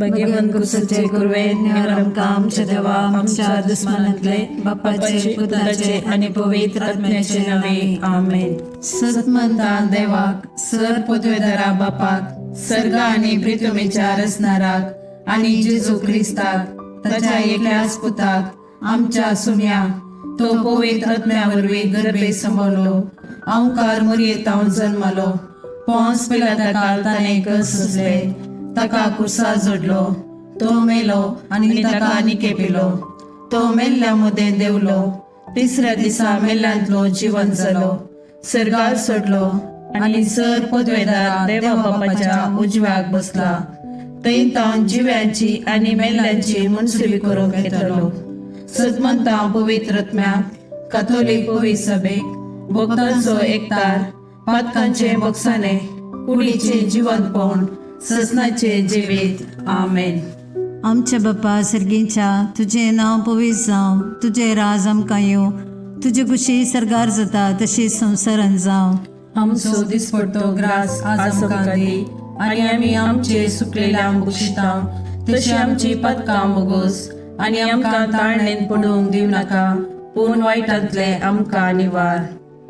भाग्यवंत कुसाचे कुरवे निवार आमकां आमच्या देवा आमच्या दुस्मानांतले बापाचे पुताचे आनी पवित्र आत्म्याचे नावे. आमेन. सतमंता देवाक, सर पदवेदारा बापाक, सर्ग आनी प्रितुमेच्या रचणाराक आनी जेजू क्रिस्ताक ताच्या एकल्याच पुताक आमच्या सुम्या, तो पवित्र आत्म्या वरवीं गर्भे संभवलो, अंकार मुरयेतावन जन्मलो, पोंस पिलाता ताणें कस सोंसले, ताका कुर्सा जोडलो, तो मेलो आनी ताका निकेपिलो, तो मेल्ल्या मदें देवलो, तिसऱ्या दिसा मेल्ल्यांतलो जिवन जालो, सर्गार सोडलो आनी सर पदवेदार देवा बापाच्या उजव्याक बसला, थंय तावन जिव्यांची आनी मेल्ल्यांची मुनसुबी करूंक येतलो. सदमंता पवित्र आत्म्याक, काथोलीक पवित्र सभेक, भक्तांचो एकतार, पातकांचे बोगसाने, कुडीचे जिवंतपण, ससनाचे जिवीत. आमेन. आमच्या बापा सर्गींच्या, तुजें नांव पवित्र जावं, तुजें राज आमकां येवं, तुजी खुशी सर्गार जाता तशी संवसारान जावं. आमचो दिसपडतो ग्रास आज आमकां दी आनी आमी आमचे सुकलेल्या बक्षिता तशी आमची पदकां बोगोस आनी आमकां ताळणेन पडूंक दिवं नाका, पूण वायटांतले आमकां निवार.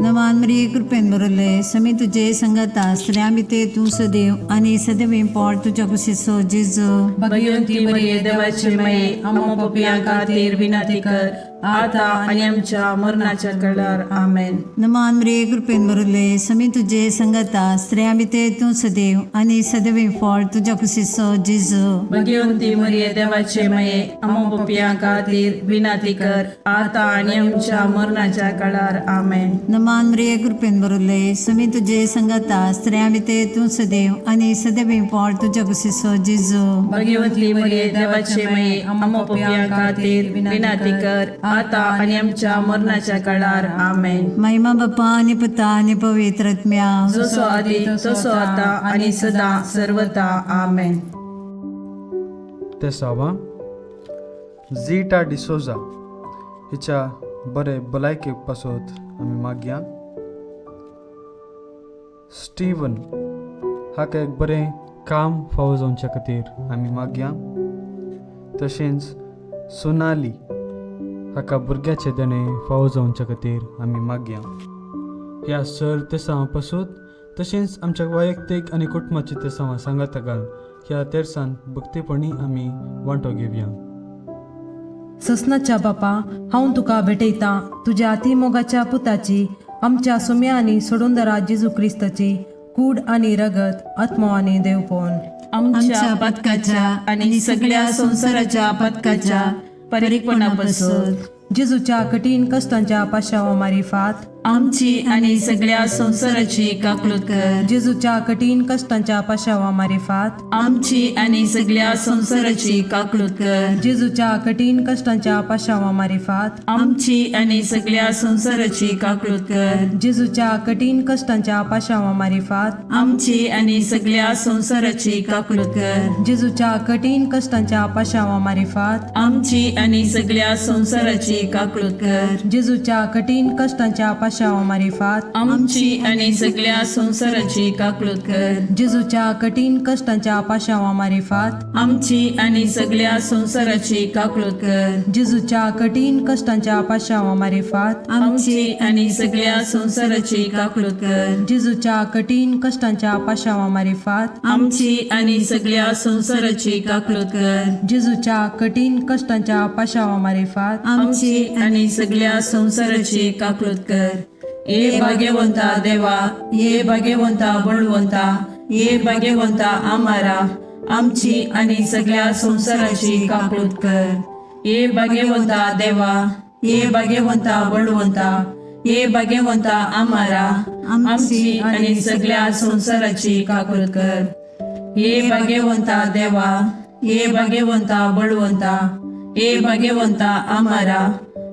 नवान मरिये, कृपेन भरले, समी तुजे संगता, स्त्रियां भितर तूं सदैव आनी सदैव पोट तुज्या कुशीचो जेजू. भगवंती मरिये, देवाचे माये, आम्हा पपयां खातीर विनंती कर, आता आनी आमच्या मरणाच्या कळार. आमेन. नमान मरिये, कृपेन भरले, समी तुजे संगता, स्त्रियां भितर तूं सदैव आनी सदैव फळ तुज्या कुशीचो जेजू. भगवंती मरिये, देवाचे माये, आम्हा पपयां खातीर विनंती कर, आता आनी आमच्या मरणाच्या कळार. आमेन. नमान मरिये, कृपेन भरले, समी तुजे संगता, स्त्रियां भितर तूं सदैव आनी सदैव फळ तुज्या कुशीचो जेजू. भगवंती मरिये, देवाचे माये, आम्हा पपयां खातीर विनंती कर, आता आनी आमच्या मरणाच्या काळार. आमेन. महिमा बापा आनी पुता आनी पवित्र आत्म्या. जसो आदी तसो आता आणि सदा सर्वता. आमेन. तेसावा झिटा डिसोजा हिच्या बरे भलायके पासत आमी मागया. स्टीवन हाका एक बरें काम फावो जावच्या खातीर आमी मागया. तशेंच सोनाली हाका भुरग्याचें देणें फावो जावच्या खातीर आमी मागया. ह्या सर तेसांवा पासत तशेंच आमच्या वैयक्तीक आनी कुटुंबाची तेसांवां सांगाता घाल ह्या तेरसान भक्तीपणी आमी वांटो घेवया. ससनाच्या बापा, हांव तुका भेटयतां तुज्या अतिमोगाच्या पुताची, आमच्या सुम्या आनी सोडूनदरा जेजू क्रिस्ताची कूड आनी रगत, आत्मो आनी देवपण आमच्या पथकाच्या आणि सगळ्या संसाराच्या पथकाच्या परीकपणापासून. जेजूच्या कठीण कश्टांच्या पाशावा मारिफात आमची आणि सगळ्या संसाराची काकलूत कर. जेजूच्या कठीण कश्टांच्या पाशावा मारिफात आमची आणि सगळ्या संसाराची काकलूत कर. जेजूच्या कठीण कश्टांच्या पाशावा मारिफात आमची आणि सगळ्या संसाराची काकलूत कर. जेजूच्या कठीण कश्टांच्या पाशावा मारिफात आमची आणि सगळ्या संसाराची काकलूत कर. जेजूच्या कठीण कश्टांच्या पाशावा मारिफात आमची आणि सगळ्या संसाराची काकलूत कर. जेजूच्या कठीण कश्टांच्या पाशावा मारिफात आमची आणि सगळ्या संसाराची काकलूत कर. जेजूच्या कठीण कश्टांच्या पाशावा मारिफात आमची आणि सगळ्या संसाराची काकलूत कर. जेजूच्या कठीण कश्टांच्या पाशावा मारिफात आमची आणि सगळ्या संसाराची काकलूत कर. जेजूच्या कठीण कश्टांच्या पाशावा मारिफात आमची आणि सगळ्या संसाराची काकलूत कर. जेजूच्या कठीण कश्टांच्या पाशावा मारिफात आमची आणि सगळ्या संसाराची काकलूत कर. ये भाग्यवंता देवा, ये भाग्यवंता बळवंता, ये भाग्यवंता आमारा, आमची आणि सगळ्या संसाराची काकलूत कर. ये भाग्यवंता देवा, ये भाग्यवंता बळवंता, ये भाग्यवंता आमारा, आमची आणि सगळ्या संसाराची काकलूत कर. ये भाग्यवंता देवा, ये भाग्यवंता बळवंता, ये भाग्यवंता आमारा,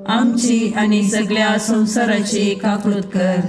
आमची आणि सगळ्या संसाराची काकलूत कर.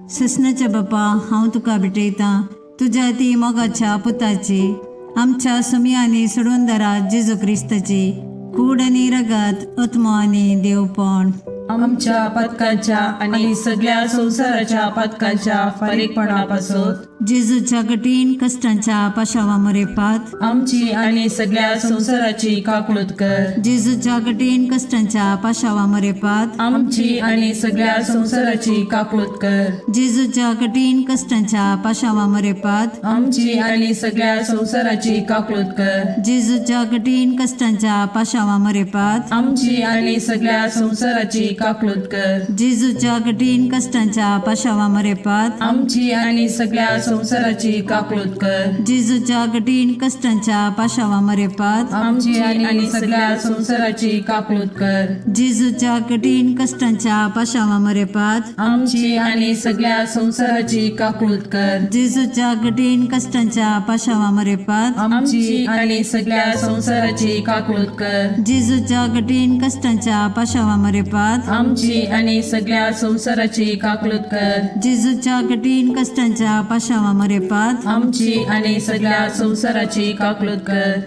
ससनाच्या बापा, हांव तुका भेटयतां तुज्या ती मोगाच्या पुताची, आमच्या सुमी आनी सोडूनदारा जेजू क्रिस्ताची कूड आनी रगत, आत्मो आनी देवपण आमच्या पथकाच्या आणि सगळ्या संसाराच्या पथकाच्या फारीकपणापासून. जेजूच्या कठीण कश्टांच्या पाशावा मरेपात आमची आणि सगळ्या संसाराची काकळूत कर. जेजूच्या कठीण कश्टांच्या पाशावा मरेपात आमची आणि सगळ्या संसाराची काकळूत कर. जेजूच्या कठीण कश्टांच्या पाशावा मरेपात आमची आणि सगळ्या संसाराची काकळूत कर. जेजूच्या कठीण कश्टांच्या पाशावा मरेपात आमची आणि सगळ्या संसाराची काकळूत कर. जेजूच्या कठीण कश्टांच्या पाशावा मरेपात आमची आणि सगळ्या संसाराची काकळूत कर. जेजूच्या कठीण कश्टांच्या पाशावा मरेपात आमची आणि सगळ्या संसाराची काकळूत कर. जेजूच्या कठीण कश्टांच्या पाशावा मरेपात आमची आणि सगळ्या संसाराची काकळूत कर. जेजूच्या कठीण कश्टांच्या पाशावा मरेपात आमची आणि सगळ्या संसाराची काकळूत कर. जेजूच्या कठीण कश्टांच्या पाशावा मरेपात आमची आणि सगळ्या संसाराची काकळूत कर. जेजूच्या कठीण कश्टांच्या पाशावा मरेपात आमची आणि सगळ्या संसाराची काकळूत कर.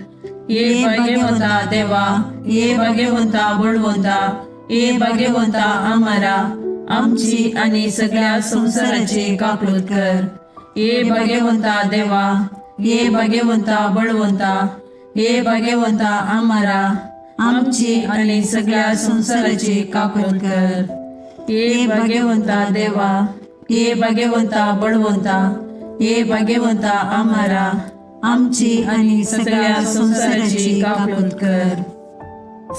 ये भाग्यवंता देवा, ये भाग्यवंता बळवंता, ये भाग्यवंता आमारा, आमची आणि सगळ्या संसाराची काकळूत कर. ये भाग्यवंता देवा, ये भाग्यवंता बळवंता, ये भाग्यवंता आमारा, आमची आणि सगळ्या संसाराची काकळूत कर. ये भाग्यवंता देवा, ये भाग्यवंता बळवंता, ये भाग्यवंता आमारा, आमची आणि सगळ्या संसाराची काकळूत कर.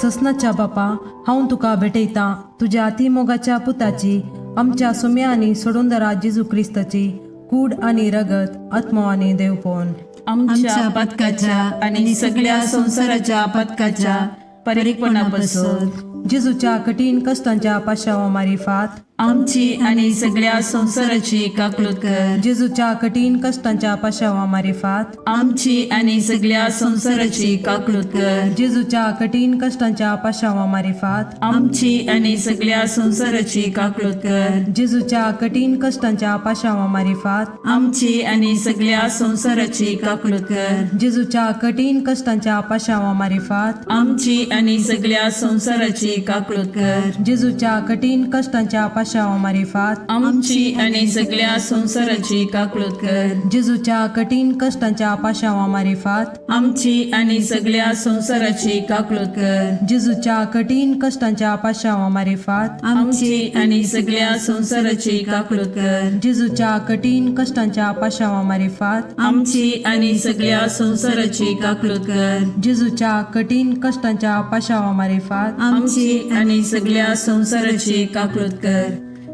ससनाच्या बापा, हांव तुका भेटयतां तुज्या अतिमोगाच्या पुताची, आमच्या सुम्या आनी सोडूनदारा जेजू क्रिस्ताची कूड आनी रगत, आत्मो आनी देवपण आमच्या पथकाच्या आणि सगळ्या संसाराच्या पथकाच्या परिपणापासून जेजूच्या कठीण कश्टांच्या पाशावा मारिफात आमची आणि सगळ्या संसाराची काकळूत कर. जेजूच्या कठीण कश्टांच्या पाशावा मारिफात आमची आणि सगळ्या संसाराची काकळूत कर. जेजूच्या कठीण कश्टांच्या पाशावा मारिफात आमची आणि सगळ्या संसाराची काकळूत कर. जेजूच्या कठीण कश्टांच्या पाशावा मारिफात आमची आणि सगळ्या संसाराची काकळूत कर. जेजूच्या कठीण कश्टांच्या पाशावा मारिफात आमची आणि सगळ्या संसाराची काकळूत कर. जेजूच्या कठीण कश्टांच्या पाशावा मारिफात आमची आणि सगळ्या संसाराची काकळूत कर. जेजूच्या कठीण कश्टांच्या पाशावा मारिफात आमची आणि सगळ्या संसाराची काकळूत कर. जेजूच्या कठीण कश्टांच्या पाशावा मारिफात आमची आणि सगळ्या संसाराची काकळूत कर. जेजूच्या कठीण कश्टांच्या पाशावा मारिफात आमची आणि सगळ्या संसाराची काकळूत कर. जेजूच्या कठीण कश्टांच्या पाशावा मारिफात आमची आणि सगळ्या संसाराची काकळूत कर.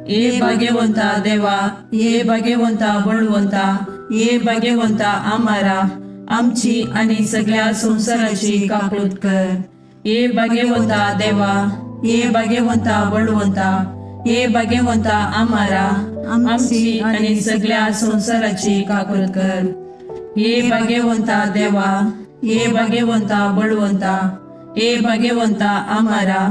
ये भाग्यवंता देवा, ये भाग्यवंता बळवंता, ये भाग्यवंता आमारा, आमची आणि सगळ्या संसाराची काकळूत कर. ये भाग्यवंता देवा, ये भाग्यवंता बळवंता, ये भाग्यवंता आमारा, आमची आणि सगळ्या संसाराची काकळूत कर. ये भाग्यवंता देवा, ये भाग्यवंता बळवंता, ये भाग्यवंता आमारा,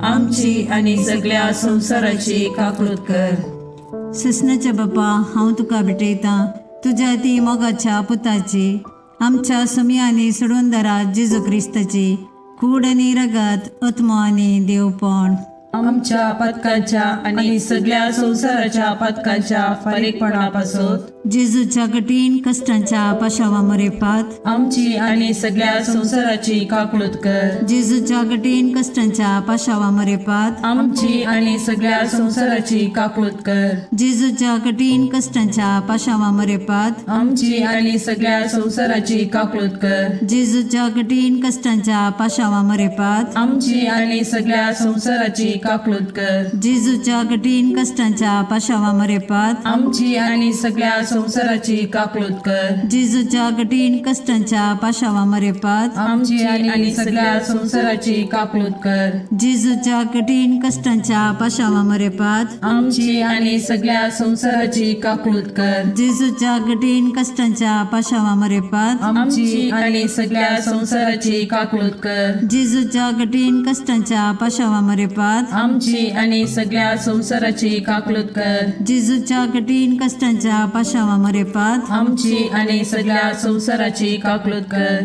आमची आणि सगळ्या संसाराची काकळूत कर. ससनाच्या बापा, हांव तुका भेटयतां तुज्या ती मोगाच्या पुताची, आमच्या सुमी आनी सोडूनदारा जेजू क्रिस्ताची कूड आनी रगत, आत्मो आनी देवपण आमच्या पथकाच्या आणि सगळ्या संसाराच्या पथकाच्या फारीकपणापासून जेजूच्या कठीण कश्टांच्या पाशावा मरेपात आमची आणि सगळ्या संसाराची काकळूत कर. जेजूच्या कठीण कश्टांच्या पाशावा मरेपात आमची आणि सगळ्या संसाराची काकळूत कर. जेजूच्या कठीण कश्टांच्या पाशावा मरेपात आमची आणि सगळ्या संसाराची काकळूत कर. जेजूच्या कठीण कश्टांच्या पाशावा मरेपात आमची आणि सगळ्या संसाराची काकळूत कर. जेजूच्या कठीण कश्टांच्या पाशावा मरेपात आमची आणि सगळ्या संसाराची काकळूत कर. जेजूच्या कठीण कश्टांच्या पाशावा मरेपात आमची आणि सगळ्या संसाराची काकळूत कर. जेजूच्या कठीण कश्टांच्या पाशावा मरेपात आमची आणि सगळ्या संसाराची काकळूत कर. जेजूच्या कठीण कश्टांच्या पाशावा मरेपात आमची आणि सगळ्या संसाराची काकळूत कर. जेजूच्या कठीण कश्टांच्या पाशावा मरेपात आमची आणि सगळ्या संसाराची काकळूत कर. जेजूच्या कठीण कश्टांच्या पाशावा मरेपात आमची आणि सगळ्या संसाराची काकळूत कर.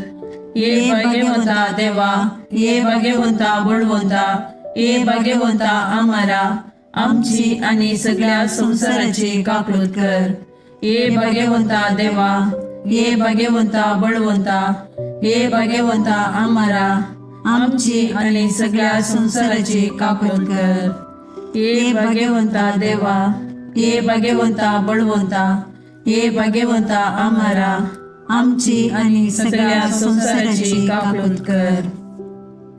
ये भाग्यवंता देवा, ये भाग्यवंता बळवंता, ये भाग्यवंता आमारा, आमची आणि सगळ्या संसाराची काकळूत कर. ये भगवंता देवा, ये भगवंता बळवंता, ये भगवंता आमारा, आमची आणि सगळ्या संसाराची काकूत कर. ये भगवंता देवा, ये भगवंता बळवंता, ये भगवंता आमारा, आमची आणि सगळ्या संसाराची काकूत कर.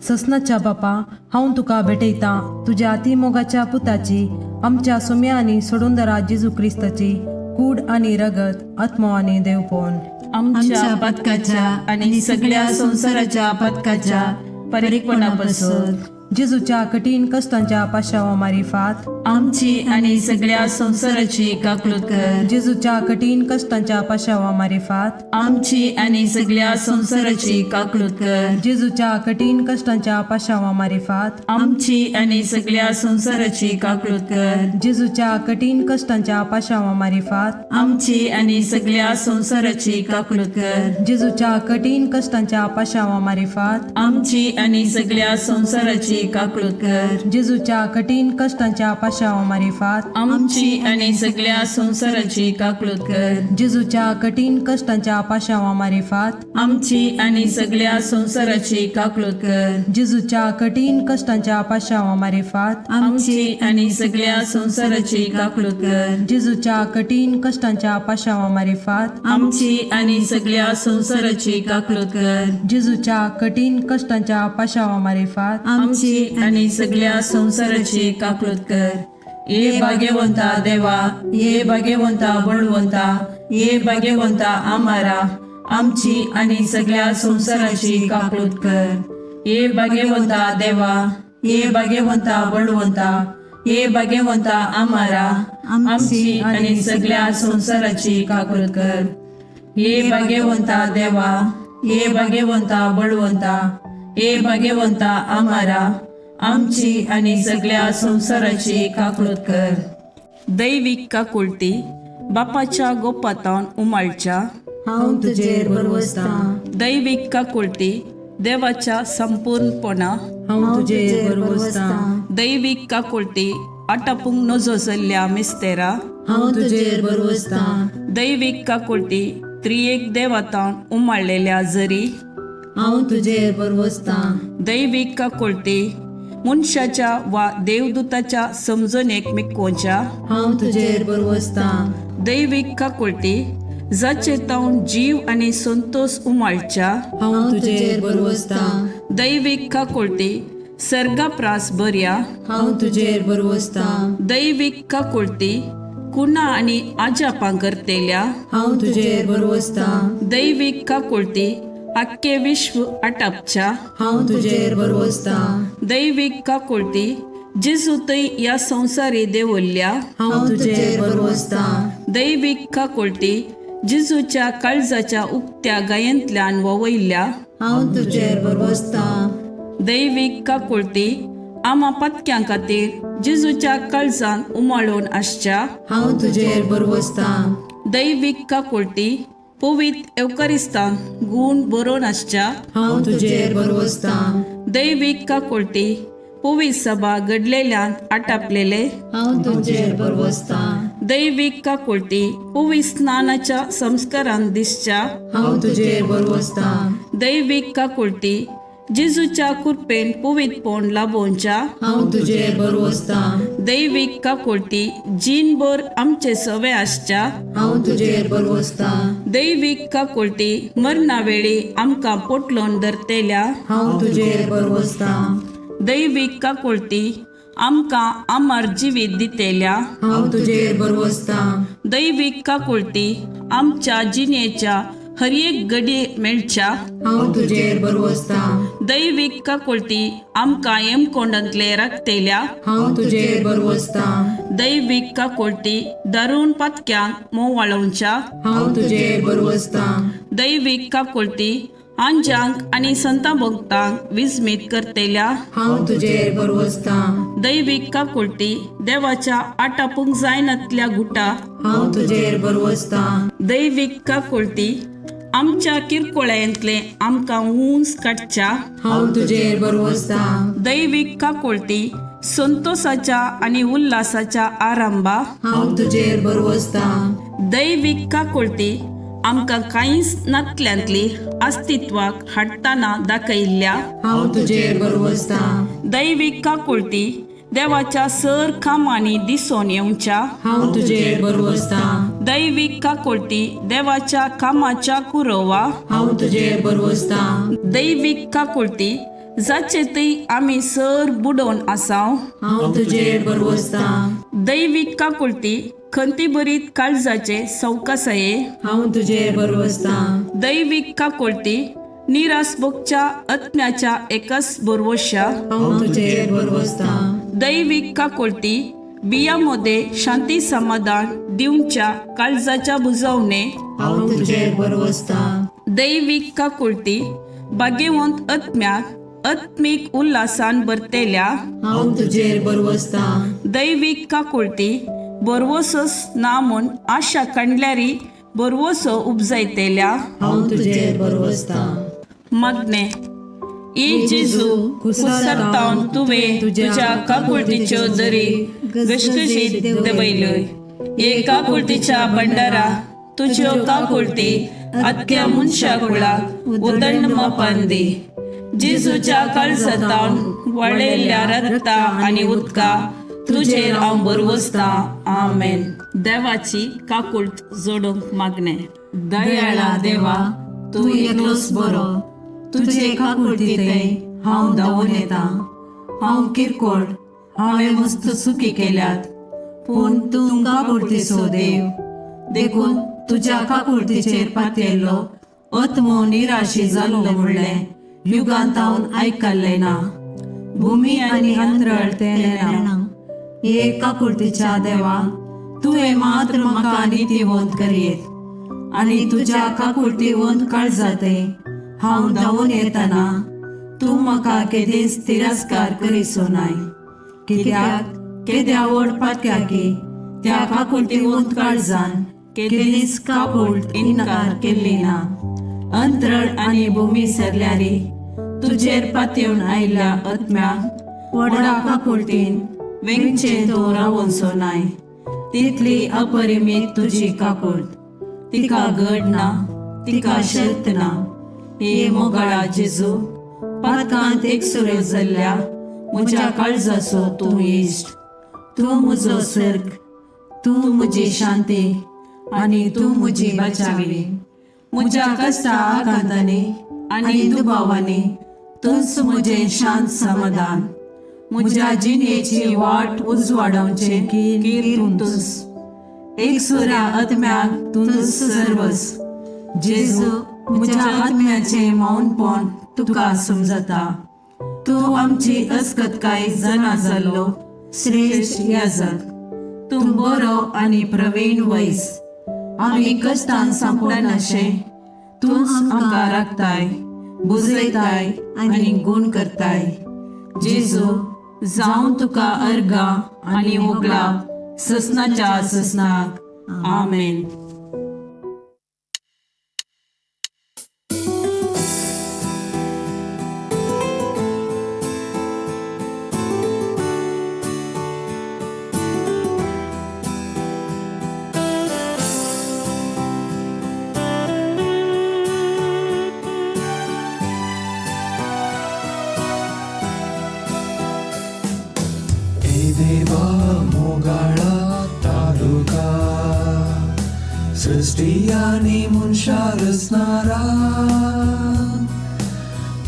ससनाच्या बापा, हांव तुका भेटयतां तुज्या अतिमोगाच्या पुताची, आमच्या सुम्या आनी सोडूंदरा जेजू क्रिस्ताची कूड आनी रगत, आत्मो आनी देवपण आमच्या पथकाच्या आणि सगळ्या संसाराच्या पथकाच्या परिपणापासून. जेजूच्या कठीण कश्टांच्या पाशावा मारिफात आमची आणि सगळ्या संसाराची काकूत कर. जेजूच्या कठीण कश्टांच्या पाशावा मारिफात आमची आणि सगळ्या संसाराची काकूत कर. जेजूच्या कठीण कश्टांच्या पाशावा मारिफात आमची आणि सगळ्या संसाराची काकूत कर. जेजूच्या कठीण कश्टांच्या पाशावा मारिफात आमची आणि सगळ्या संसाराची काकूत कर. जेजूच्या कठीण कश्टांच्या पाशावा मारिफात आमची आणि सगळ्या संसाराची काकूत कर. जेजूच्या कठीण कश्टांच्या पाशावा मारिफात आमची आणि सगळ्या संसाराची काकूत कर. जेजूच्या कठीण कश्टांच्या पाशावा मारिफात आमची आणि सगळ्या संसाराची काकूत कर. जेजूच्या कठीण कश्टांच्या पाशावा मारिफात आमची आणि सगळ्या संसाराची काकूत कर. जेजूच्या कठीण कश्टांच्या पाशावा मारिफात आमची आणि सगळ्या संसाराची काकूत कर. जेजूच्या कठीण कश्टांच्या पाशावा मारिफात आमची आणि सगळ्या संसाराची काकूत कर. ये भाग्यवंता देवा, ये भाग्यवंता बळवंता, ये भाग्यवंता आमारा, आमची आणि सगळ्या संसाराची काकूत कर. ये भाग्यवंता देवा, ये भाग्यवंता बळवंता, ये भाग्यवंता आमारा, आमची आणि सगळ्या संसाराची काकूत कर. ये भाग्यवंता देवा, ये भाग्यवंता बळवंता, ये भाग्यवंता आमारा, आमची आणि सगळ्या संसाराची काकूत कर. दैविक काकुळती बापाच्या गोपातान उमाळच्या, हांव तुजेर भरवसतां. दैविक काकुळती देवाच्या संपूर्णपणा, हांव तुजेर भरवसतां. दैविक काकुळती आटापूंक नजो जाल्ल्या मिस्तेरा, हांव तुजेर भरवसतां. दैविक काकुळती त्रियेक देवातान उमाळलेल्या जरी, हांव तुजेर भरवसतां. दैविक काकुळती मनशाच्या वा देवदूताच्या समजणेक मिकोवच्या, हांव तुजेर भरवसतां. दैविक काकुळती जाचे तावन जीव आनी संतोष उमाळच्या, हांव तुजेर भरवसतां. दैविक काकुळती सर्गाप्रास बऱ्या, हांव तुजेर भरवसतां. दैविक काकुळती कुणा आनी आजापां करतेल्या, हांव तुजेर भरवसतां. दैविक काकुळती आख्खे विश्व आटापच्या, हांव तुजेर भरवसतां. दैविक काकुळती जेजू थंय ह्या संवसारी देवल्ल्या, हांव तुजेर भरवसतां. दैविक काकुळती जेजूच्या काळजाच्या उक्त्या गायेंतल्यान ववयल्ल्या, हांव तुजेर भरवसतां. दैविक काकुळती आमा पत्क्यां खातीर जेजूच्या काळजान उमाळून आसच्या, हांव तुजेर भरवसतां. दैविक काकुळती पवित्र एवकरिस्तान गूण बरोवन आसच्या, हांव तुजेर भरवसतां. दैविक काकुळती पवित्र सभा घडलेल्यान आटापलेले, हांव तुजेर भरवसतां. दैविक काकुळती पवित्र स्नानाच्या संस्कारान दिसच्या, हांव तुजेर भरवसतां. दैविक काकुळती जेजूच्या कृपेन पवित्रपण लाभोवच्या, हांव तुजेर भरवसतां. दैविक काकुळती जीणभर आमचे सवे आसच्या, हांव तुजेर भरवसतां. दैविक काकुळती मरणा वेळी आमकां पोटलोन धरतेल्या, हांव तुजेर भरवसतां. दैविक काकुळती आमकां अमर जिवीत दितेल्या, हांव तुजेर भरवसतां. दैविक काकुळती आमच्या जिणेच्या हर एक घडये मेळच्या, हांव तुजेर भरवसतां. दैविक काकुळती आमकां येमकोंडांतले राखतेल्या, हांव तुजेर भरवसतां. दैविक काकुळती दारून पातक्यांक मोवाळोवच्या, हांव तुजेर भरवसतां. दैविक काकुळती आंजांक आनी संतां भक्तांक विस्मीत करतेल्या, हांव तुजेर भरवसतां. दैविक काकुळती देवाच्या आटापूंक जायनातल्या गुटा, हांव तुजेर भरवसतां. दैविक काकुळती आमच्या किरकोळ्यांतले आमकां उंच काडच्या, हांव तुजेर भरवसतां. दैविक काकुळती संतोसाच्या आनी उल्हासाच्या आरंभा, हांव तुजेर भरवसतां. दैवीक काकुळती आमकां कांयच नातल्यांतली अस्तित्वाक हाडटना दाखयल्ल्या, हांव तुजेर भरवसतां. दैवीक काकुळती देवाच्या सर कामांनी दिसून येवच्या, हांव तुजेर भरवसतां. दैवीक काकुळती देवाच्या कामाच्या कुरोवा, हांव तुजेर भरवसतां. दैवीक काकुळती जाचे थंय आमी सर बुडोवन आसाव, हांव तुजेर भरवसतां. दैवीक काकुळती खंतीभरीत काळजाचे सवकासाये, हांव तुजेर भरवसतां. दैवीक काकुळती निरास भोगच्या आत्म्याच्या एकच भरवश्या, हांव तुजेर भरवसतां. दैवीक काकुळती बिया मध्ये शांती समाधान दिवच्या काळजाच्या बुजवणे, हांव तुजेर भरवसतां. दैवीक काकुळती भाग्यवंत आत्म्याक आत्मीक उल्हासान भरतेल्या, हांव तुजेर भरवसतां. दैवीक काकुळती बरवसोच ना म्हूण आशा कांडल्यारी बरवसो उपजायतेल्या, हांव तुजेर भरवसतां. मागणे. ई जेजू, कुसरतावन तुवें तुज्या काकुळतीच्यो दरी घसघशीत देंवयल्यो. हे काकुळतीच्या भंडारा तुज्यो काकुळती आख्या मनशा कुळाक उदंड मापान दी. जेजूच्या काळजातावन वळयल्ल्या रक्ता आनी उदका तुजेर हांव भरवसतां. आमेन. देवाची काकुळट जोडूंक मागणें. दयाळा देवा, तूं एकलोच बरो. तुजे काकुळतींतय हांव धांवून येता. हांव किरकोळ, हांवें मस्त चुकी केल्यात, पूण तूं काकुळतीचो देव. देखून तुज्या काकुळतीचेर पातयेल्लो आत्मो निराशी जाल्लो म्हणलें युगांतावन आयकल्लें ना. भुमी आनी अंतरळ तें नेणा. हे काकुळतीच्या देवा, तुवें मात्र म्हाका नितीवंत करयेत आनी तुज्या काकुळतीवंत काळजाते हांव धांवून येतना तूं म्हाका केदींच तिरस्कार करिसो नाय. कित्याक केद्या व्हड पातक्याकी त्या काकुळतीवंत काळजान केदींच काकुळट इन्कार केल्ली ना. अंतरळ आनी भूमी सरल्यारी तुजेर पातयेवन आयिल्ल्या आत्म्याक व्हडा काकुळटीन वेंगचें तूं रावोनसो नाय. तितली अपरिमीत तुजी काकुळट, तिका गड ना, तिका शर्त ना. हे मोगाळा जेजू, पातकांत एकसुरो जाल्ल्या म्हज्या काळजाचो तूं इश्ट. तूं म्हजो सर्ग, तूं म्हजी शांती आनी तूं म्हजी बचावी. म्हज्या कश्टा आकांतांनी आनी दुबावांनी तूंच म्हजें शांत समाधान. म्हज्या जिणेची वाट उजवाडावचें कीर तूंच. एकसुऱ्या आत्म्याक तूंच सर्वस. जेजू, म्हज्या आत्म्याचें मौनपण तुका समजता. तूं आमची अस्कतकाय जाणा जाल्लो श्रेश्ठ याजक. तूं बरो आनी प्रवीण वैस. आमी कश्टान सांपडनाशें तूंच आमकां राखताय, बुजयताय आनी गूण करताय. जेजू, जावं तुका अर्गां आनी उगळाप ससनाच्या ससनाक. आमेन. ए देवा मोगाळा तारुका, सृष्टी आनी मनशा रचणारा,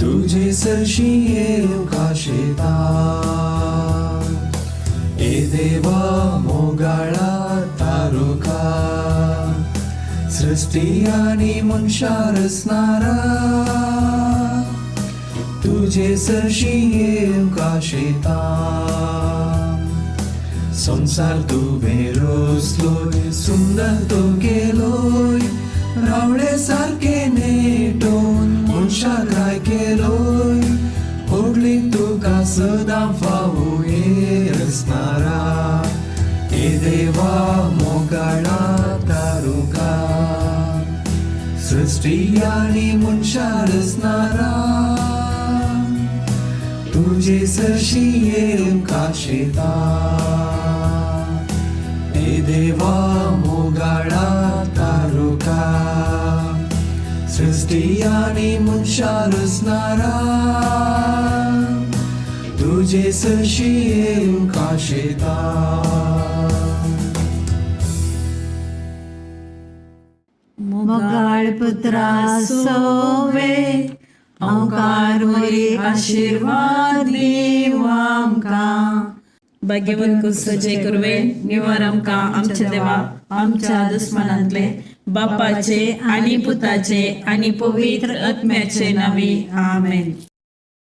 तुजे सरशी येवंक आशेता. ए देवा मोगाळा तारुका, सृष्टी आनी मनशा रचणारा, तुजे सरशी येवंक आशेता. संसार तुवें रचलोय, सुंदर तो केलोय, रावळे सारके नेटोवन मनशाक राय केलोय. होडली तुका सदां फावो हे रचणारा, हे देवा मोगाळा तारुका, सृष्टी आनी मनशा रचणारा, तुजे तुजे सरशी येवंक आशेता ए देवा मोगाळा तारुका सृष्टी आनी मनशा रचणारा तुजे सरशी येवंक आशेता. मोगाळ पुत्रा सोवे ओंकार वरी आशिर्वाद दीव आमकां. भाग्यवंत कुसचे कुरवे निवार आमकां आमच्या देवा आमच्या दुस्मनांतले बापाचे आनी पुताचे आनी पवित्र आत्म्याचे नावे. आमेन.